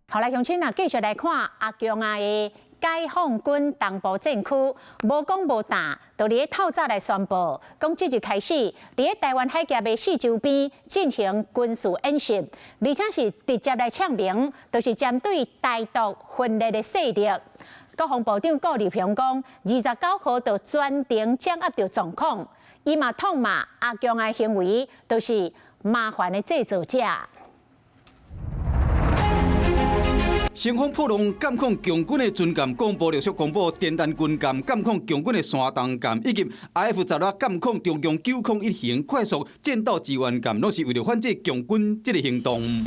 好來，鄉親啊，繼續來看阿強仔的解放軍東部戰區，無講無彈，就佇咧透早來宣布，講這日開始，佇咧台灣海峽的四周邊進行軍事演習，而且是直接來唱名，就是針對台獨分裂的勢力。國防部長顧立雄講，29號就全程掌握著狀況，伊嘛痛罵阿共的行為，就是麻煩的製造者。乘風破浪監控共軍的軍艦，國防部陸續公布天壇軍艦監控共軍的山東艦，以及 IF-16監控中共901型快速戰鬥支援艦，攏是為著反制共軍這个行動。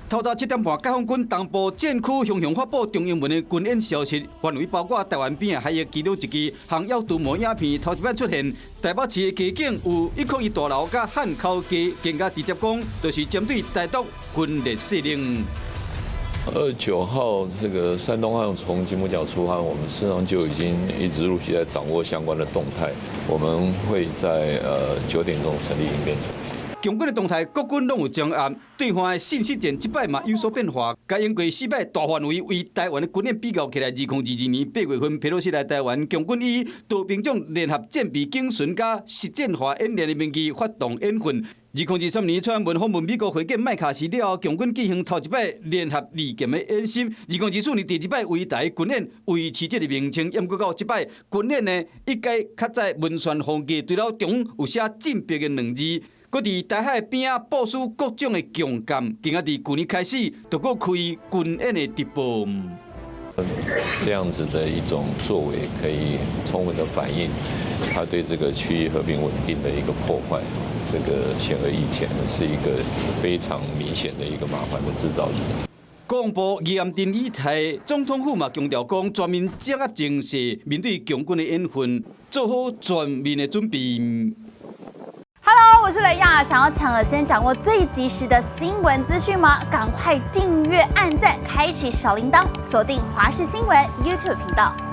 透早7點半，解放軍東部戰區雄雄發布中英文的軍演消息，範圍包括台灣邊的海域，其中一支航遙圖模影片頭一擺出現，台北市的街景有101大樓佮漢口街，更加直接講，就是針對台獨分裂勢力。29號，這個山東號從金門角出發，我們事實上就已經一直陸續在掌握相關的動態。我們會在9點鐘成立應變組。共軍的動態，國軍攏有掌握。對岸的信息戰這擺嘛有所變化。共經過四擺大範圍圍台灣的軍演比較起來，2022年8月份佩洛西來台灣，共軍以多兵種聯合戰備警巡佮實戰化演練的名義發動演訓。2023年蔡英文訪問美國會見麥卡錫了後，共軍進行頭一擺聯合利劍的演習。2024年第二擺圍台軍演維持這个名稱，毋過到這擺軍演呢，一改較早文宣風格，除了中有寫進逼的兩字，閣佇台海邊仔部署各種的共艦，今仔佇舊年開始就閣開軍演的直播。這樣子的一種作為，可以充分的反映他對這個區域和平穩定的一個破壞。這個顯而易見，是一個非常明顯的一個麻煩的製造者。國防部嚴陣以待，總統府嘛強調講，全面掌握情勢，面對共軍的演訓，做好全面的準備。 Hello，我是雷亞，想要搶先掌握最及時的新聞資訊嗎？趕快訂閱、按讚、開啟小鈴鐺，鎖定華視新聞 YouTube 頻道。